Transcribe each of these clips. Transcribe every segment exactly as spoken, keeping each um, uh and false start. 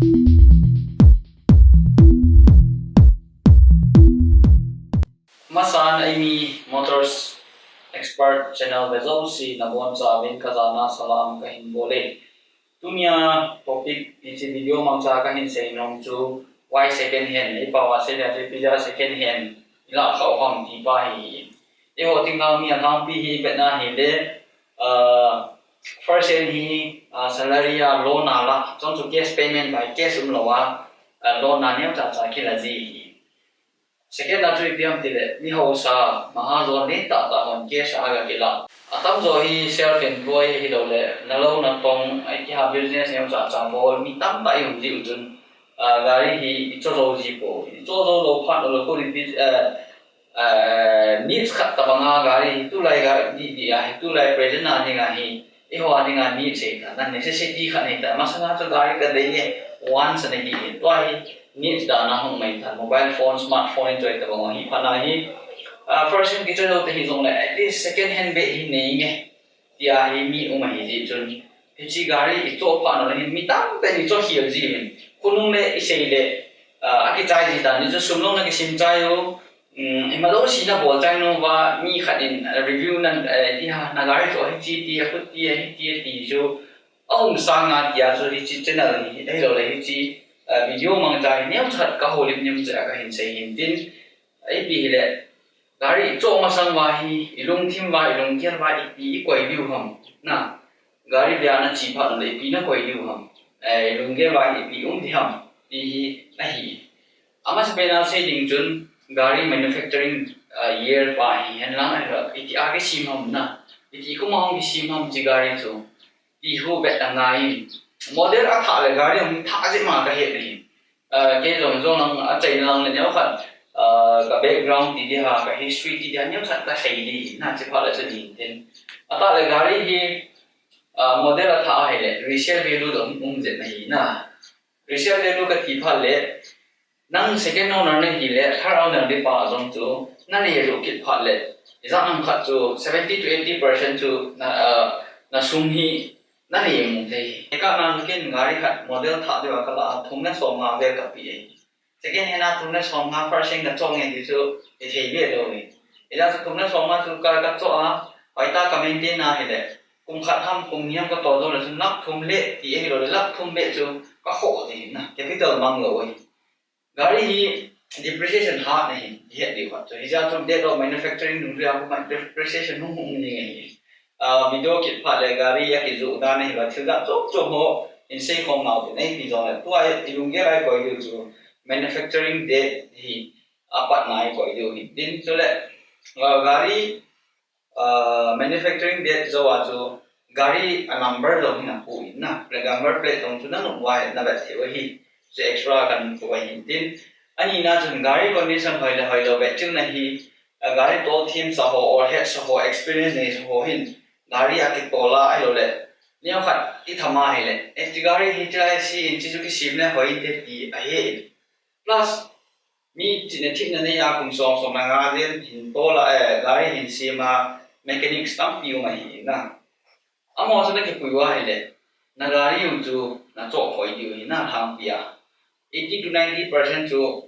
Masan Eimi Motors Expert Channel ve jouse nabonchauvin kajana salam kahin bole. Tunia topic hiche video mangcha kahin seinom chu why second hand, ipi a second hand ilah khah u ham ti pa hi. Eiho thinglhang mi alhangpi hi vetna hile, first hand hi salary a loan a la, chujong chu cash payment by cash umlou a, loan a neocha cha kila ji hi. Second a chu ipi ham tile, mi haosa, mahajon neitah tah hon cash a aga kila. Atamjo hi self employed hiloule nalou natong, ipi ham business neocha cha bol mi tamtah ium ji u chun, gari hi icho jou ji pou. Icho jou lou phat uleh khu needs khat tobanga gari hi tulai gari didi a hi, tulai present a dinga hi, eiho a dinga needs ahita, necessity khat ahita. Masanga chu gari kadei e, wants ana hi, tua hi needs dan a hung mai tan. Mobile phone, smartphone ichoi tobang hi phatna hi, first hand kichoi lou ta hijongle at least second hand beh hi neinge tia hi mi um ahi jeh chun, hiche gari icho phat uleh hin mi tamtah in icho khel jiuvin. Khonung le iseile akichai ji tan, hichu sum lou na kisim chai u, imajouse nabol chai nom uva, mi khat in review na, tia nagari chu hiche ti, akhut ti, hiti ti chu aum sanga tia chu hiche channel hi ahiloule hiche video mangcha hi neocha khat kahoulim nim cheh a kahin sei hin tin, ipi hile, gari icho masang uva hi ilungthim uva, ilunggel uva ipi ikoi diu ham, na, gari beh a nache phat uleh ipi nakoi diu ham, ilunggel uva ipi um di ham ti hi ahi. Amasapen a sei ding chun gari manufacturing year pa hi, henlang ahilou iti a kisem ham, na, iti kum a hung kisem ham hiche gari chu ti hi vet angaiyin. Model athah le gari hung thah jeh ma kahet ahi. Kei jong jong lang achaina lang le neokhat ka background ti dia, ka history ti dia neokhat kasei di, na, hiche phat le chu ni tin. Atah le gari hi model athah ahile resale value jong um jep ahi, na. Resale value kati phat le, nang second owner nahile third owner ding pa jong chu nale joh kit phat le, ijat ham khat chu seventy to eighty percent chu nasum hi nale mu thei. Hikah nan ken gari khat model thah diuva kalah a thum le somnga vel kapeh ahi. Second hand a thum le somnga, first hand kachoh nge ti chu ithei ve lou hi. Ijat chu thum le somnga chu ka, kachoh a, hoitah ka maintain a hile, kum khat ham kum ni ham katol jongle chun lakh thum le ti ahiloule lakh thum beh chu kakhoh ding ahi, na, capital manglou ahi. Gari hi depreciation hat ahi, ihet diu khat chu. Hijeh chun date of manufacturing dungjuia khu depreciation hung hung ding ahi. Video kit phat le gari akijoh dan ahiuva thil dan chom chom ho insei khom nau tin, ipi jongle tua ilunggel a ikoi diu chu manufacturing date hi apatna ikoi diu hin tin, chule gari manufacturing date jouva chu gari a number jong hin apu in, na, plate, number plate jong chu nanop uva hi navet thei u ahi. Chu extra kahin pu ahin tin, anina chun gari condition hoi le hoilou vetchilna hi gari tolthem sa ho, or hetsa ho, experience neisa ho hin gari akitol a ahiloule neokhat itham a hile, hiche gari hi chilai se in, hiche chu kisem le hoi inte ti ahe in. Plus mi chihna themna nei a kum som, somle nga jen hin tol a, gari hin sem a mechanics tampi um ahi, na. Amaho chu nakipui uva hile nagari u chu nachoh hoi diu ahi, na, lhangpi a. Eighty to ninety percent chu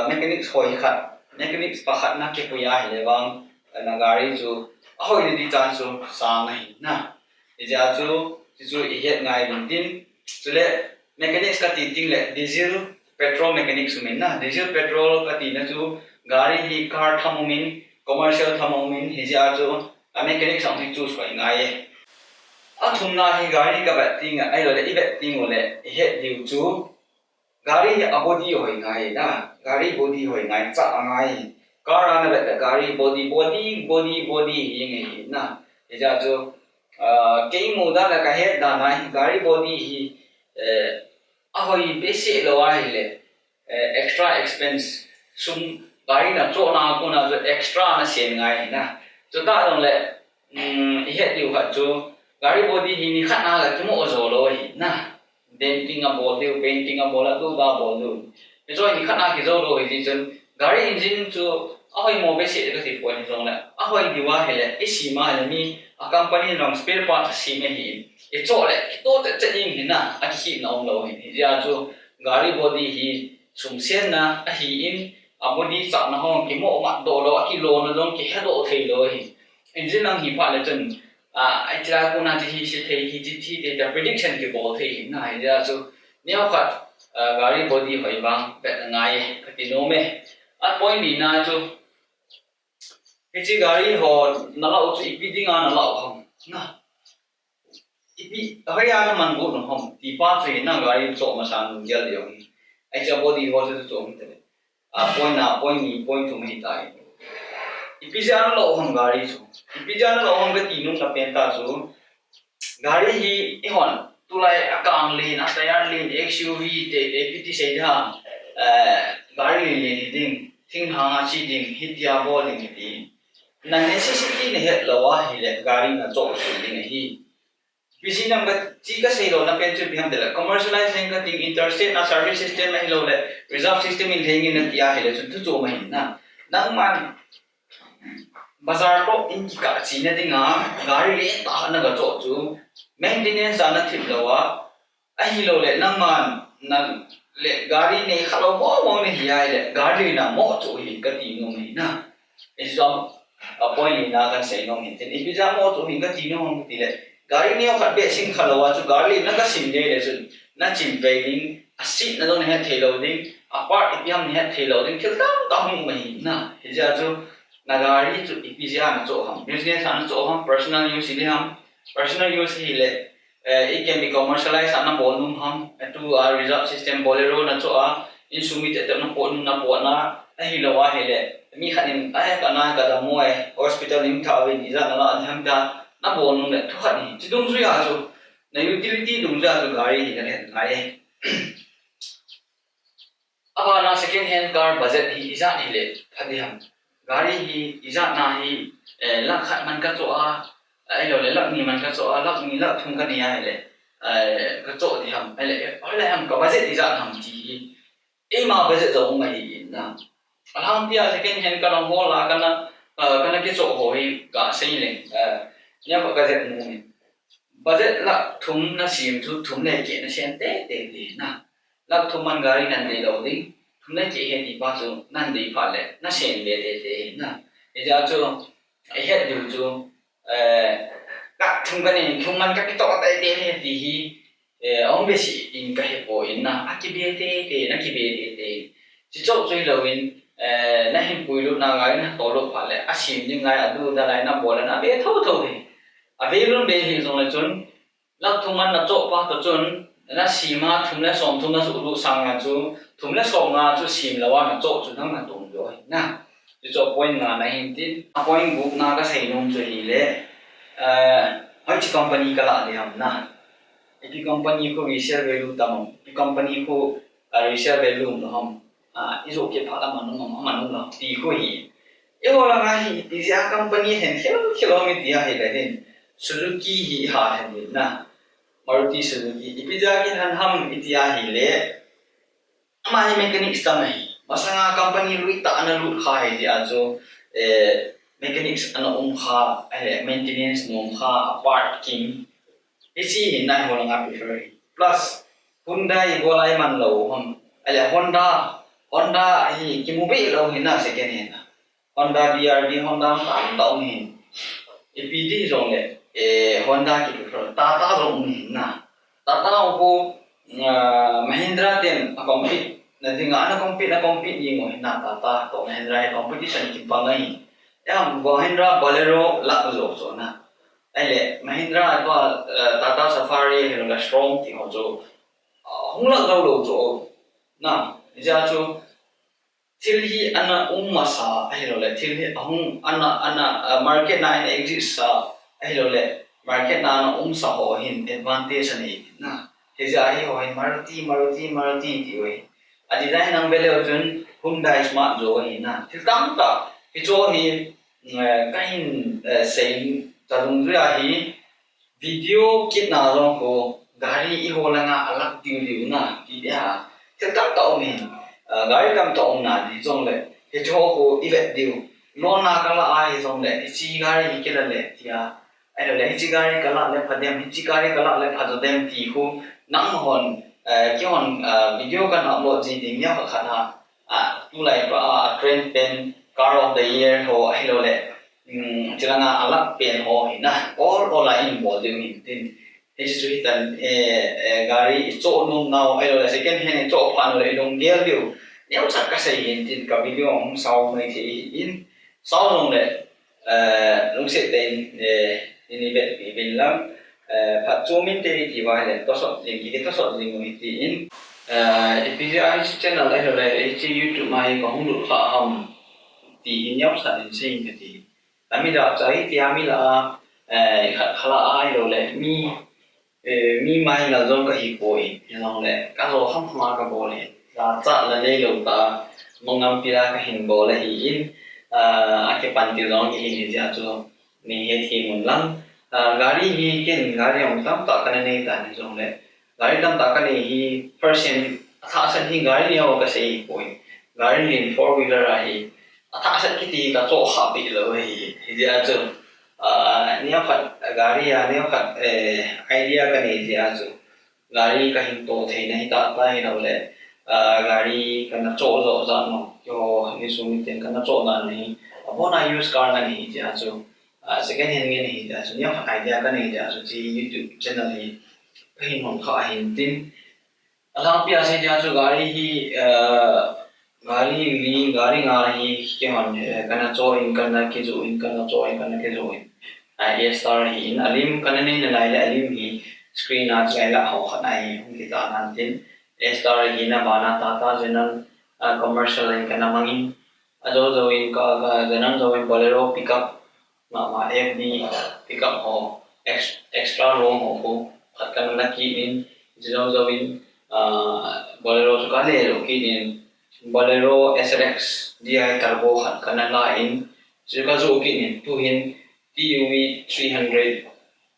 mechanics hoi khat, mechanics pakhat nakipui a hile vang nagari chu ahoi ding chance chu sang ahi, na. Hijeh a chu chuchu ihet ngai ding tin, chule mechanics kati tengle diesel, petrol mechanics um in, na, diesel, petrol katina chu gari hi car tham um in, commercial tham um in, hijeh a chu a mechanics a hung hi chu soi ngai e. Athumna hi gari kavet teng ahiloule ivet tengule ihet diu chu gari hi a body hoi ngai, na, gari body hoi ngai, chah angai. Car a navet le gari body, body, body, body hi ngai hi, na. Hijeh a chu kei mu dan le kahet dan a hi gari body hi ahoi behseh lou ahile extra expense, sum, gari nachohna a kona chu extra nasen ngai hi, na. Chutah jongle ihet diu khat chu gari body hi nikhat na la kimoh jou lou ahi, na. Denting abol diu, painting abol a, tuda abol diu. Hichu nikhat na kijou lou ahi jeh chun gari engine chu ahoimo behseh kati poi, hijongle ahoi diu ahile isem a hile mi a company in jong spare part asem ahi. Ichoh le kitoh chet chet ding ahi, na, akikhehna umlou ahi. Hijeh a chu gari body hi sumsenna ahin, a body chahna ho kimoh matdoh lou, akilona jong kihedoh theilou ahi. Engine lang hi phat le chun, a, hiche lai kona chu hiche thei, hiche thi thei tia prediction kibol thei ahi na, hijeh a chu neokhat, a, gari body hoi vang vet angai e, kati nom e. A point nina chu, hiche gari ho nalah u chu ipi dinga nalah u ham, na. Ipi, hoiya naman got u ham, ti pa chu hi na gari choh masa nung gel ding ahi. Hiche body ho chu choh hite le. A point a, point ni, point thum ahitai. Ipi jeh a nalah u ham gari chu. Ipi jeh a nalah u ham kati nomna pen tah chu, gari hi eihon tulai akang len, a tyre len, X U V te, te, ipi ti sei ding ham, eh, gari len len hiding, thinglhang a che ding, hitia bol ding kiti. Na necessity nahet lou ahile gari nachoh sel ding ahi. Ipi jeh ham kati kasei louna pen chu ipi ham tile, commercialize jeng kating, interstate na service system ahiloule reserve system in lhengin nati ahile chun thu chom ahi na. Nangman bazar toh in kikah chena dinga gari lentah khat nagachoh chu maintenance a nathip lou a, ahiloule nangman nale gari neikha lou mong mong nahi ahile gari lena moh choh hi kati nom ahi na. Hichu a point nina kahin sei nom hin tin, ipi jeh a moh choh hi kati nom ham katile, gari neokhat beh simkha lou a chu gari lena kasim ding le chun nachin pai ding, asetna jong nahet thei lou ding, a part ipi ham nahet thei lou ding, thil tamtah hung um ahi na. Hijeh a chu na gari chu ipi jeh a nachoh ham, business a nachoh ham, personal use ding ham, personal use hile, eh, it can be commercialize a nabol nom ham, eh, tua reserve system Bolero nachoh a, insung mite toh napot nom, napot na, ahilou ahile mi khat in, ai, kana kadam mo e, hospital in tha uvin, ijat nalah ding ham tia nabol nom le thu khat ahi. Chu dungjuia chu, na utility dungjuia chu gari hi nalen ngai e. Abana second hand car budget hi ijat hile pha ding ham. Gari hi ijat na hi, eh, lakh khat man kachoh a, ahiloule lakh ni man kachoh a, lakh ni lakh thum kanei ahile, eh, kachoh ding ham, ahile, hoilai ham ka budget ijat ham ti hi. Eima budget jong um ahi in na. Alhangpia second hand kana hol a kana, eh, kana kichoh ho hi kasei leng, eh, neokhat kajep nom in. Budget lakh thum nasem chu thum le keh nasen teitei ding na. Lakh thum man gari nadei lou ding, thum le keh ahi ti pa chu nadei phat le nasen be teitei na. Hijeh a chu, ihet diu chu, eh, lakh thum kanei, thum man kakitoh teitei le ti hi, eh, aum behseh in kahepoi na, akibe teitei, nakibe teitei. Chuche chouh chu hilouvin, eh, nahin puilutna gari natolut phat le, asem ding lai, adu da lai nabol le nabe thouthou hi. Avelun be hijongle chun, lakh thum man nachoh pa toh chun, nasem a thum le som thum nasuhlut sanga chu, thum le som nga chu semlou a nachoh chu nang natom jo ahi na. Chuchu point ngana hin tin, a point gupna kasei nom chu hile, eh, hoiche company kalah ding ham na. Ipi company khu resale value tam, ipi company khu, ah, resale value umlou ham. Ah, ijoh kit phat aman um, aman umlou ti khu hi. Eiho langa hi ipi jeh a company hin khel khel um iti ahile hin, Suzuki hi iha hen na. Maruti Suzuki, ipi jeh a kihen ham iti ahile, ama hi mechanics tam ahi. Masanga company lui tah ana lut kha ahijeh a chu, eh, mechanics ana um kha, ahile maintenance nom kha, a part kim. Hiche hi nai ho langa prefer hi. Plus, Hyundai ibola iman lou ham. Ahile Honda, Honda hi kimu be lou hi na second hand a. Honda B R V, Honda tamtah um hin. Ipi ti jongle, eh, Honda kiprefer, Tata jong um hin na. Tata ho, ah, Mahindra ten a compete na dinga, ana compete, na compete jing u hin na, Tata toh Mahindra hi competition kipang ahi. Eiho Mahindra Bolero lah jo chu na. Ahile, Mahindra toh, eh, Tata Safari, hiloule Storm ti ho chu, ah, hung lah jou lou chu. Na, hijeh a chu, thil hi ana um masa, ahiloule, thil hi ahung ana, ana, ah, market na ana exist sa, ahiloule, market na ana umsa ho hin advantage anei na. Hijeh a hi ho hin Maruti, Maruti, Maruti ti u hi. A design nang ve leu chun Hyundai smart jo ahi na. Thil tamtah, hichu hi, eh, kahin, eh, sei ta dungjuia hi, video kitna jong khu, gari eiho langa alah diu diu na, ti dia. Thil tamtah um hin, ah, gari tamtah umna di jongle, hiche ho khu ivet diu. Loan a kalah ahi jongle, hiche gari hi kilah le, tia. Ahiloule, hiche gari kalah le pha dem, hiche gari kalah le pha jo dem ti khu, nanghon, Eh, kihon, ah, video kan upload ji ding nia khat khat na, ah, tulai pa, ah, trend pen car of the year ho ahilou le, um, chilanga alah pen ho hi na, all, all a in bol diu hin tin. Hichu hitan, eh, eh, gari i choh nom nau ahilou le second hand i choh phat nau le i lunggel diu. Neocha ka sei hin tin ka video hung sao mai thei in. Sao jong le, eh, lungset tah in, eh, in i vetpi uvin lang, eh, phatchom inte ti uva ahile, tosot jing, ki, kitosot jing u hi tin. Eh, ipi jeh a hiche channel ahilou le, hiche YouTube ma hi ka hung lut kha ham ti hi neocha in sei in kati. Ka mi dap cha hi ti a mi lah a, eh, khat khat lah a ahilou le, mi Eh, mi mai nal jong ka hi poi, hijongle ka jo hamham a ka bol hi. Jachat la neilou tah a, mangampi la ka hin bol ahi in, ah, akipan til jong kihin hijeh a chu nei hethem un lang. Ah, gari hi ken gari jong tamtah ka na nei tan hijongle, gari tamtah ka nei hi percent athah set hi gari nei ho ka sei hi poi. Gari len four wheeler ahi, athah set kiti hi ka choh kha peh lou ahi, hijeh a chu, ah, neokhat gari a neokhat, eh, idea ka nei jeh a chu, gari ka hin toh theina hi tah tah hilou le, ah, gari ka na choh joh jat nom, keiho insung miten ka na choh dan hi, abon a used car ka nei jeh a chu, ah, second hand ngen hi jeh a chu, neokhat idea ka nei jeh a chu, hiche YouTube channel hi ka hin hon kha ahin tin. Alangpi a sei jeh a chu gari hi, ah, gari li, gari nga hi kihon, eh, ka na choh in, ka na kijoh in, ka na choh in, ka na kijoh in. Ah, A-Star hi in, alim ka na nei nalai le alim hi screen a chulai lah ho khat na hi hung kitah nan tin. A-Star hi na bana Tata Zenon, ah, commercial in ka na mang in. Ajou jou in ka, ka Zenon jou in Bolero pickup, mama F D pickup ho, ex-, extra long ho khu, khat ka na kit in, hiche jou jou in, ah, Bolero chu ka le lou kit in, Bolero S L X D I turbo khat ka na la in, chu ka joh kit in, tu hin T U V three hundred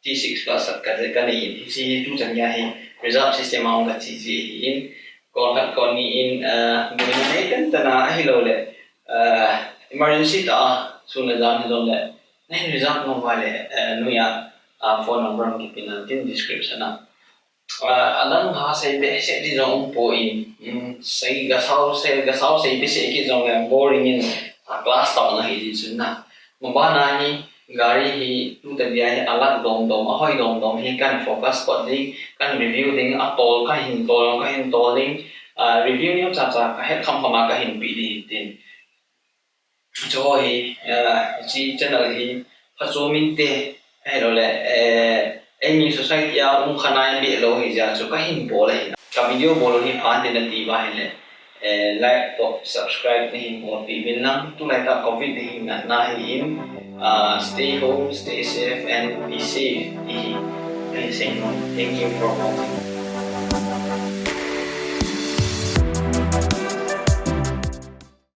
T six plus khat ka, ka nei in, hiche hi tu chan geiya hi reserve system a hung ka che ji ahi in, kon khat kon ni in, ah, boina nei tan tan a ahilou le, ah, emergency tah a, sun le jan hijongle, na hin reserve nom uva le, ah, noiya, ah, phone number hung kipe nan tin description a. Ah, adang ha sei behseh di jong um poi, um, sei ga sao sei, ga sao sei behseh kit jongle boring in, ah, class tah na hi di chun na. Mabana hi, gari hi, tu ta dia hi, alah dom dom, ahoi dom dom hi, kan focus pot ding, kan review ding, atol ka hin tol, ka hin tol ding, ah, review neocha cha, ka het kham kham a ka hin pe ding tin. Chu hi, ah, hiche channel hi, phatchom inte, ahilou le, eh, eimi society a um kha nai behlou hi jeh a chu ka hin bol ahi. Ka video bol hi pha inte na ti uva ahile, eh, like toh subscribe na hin bolpi uvin lang, tulai tah covid na hin natna ahi in, ah, stay home, stay safe and be safe. Hi, hi, hi, thank you for watching.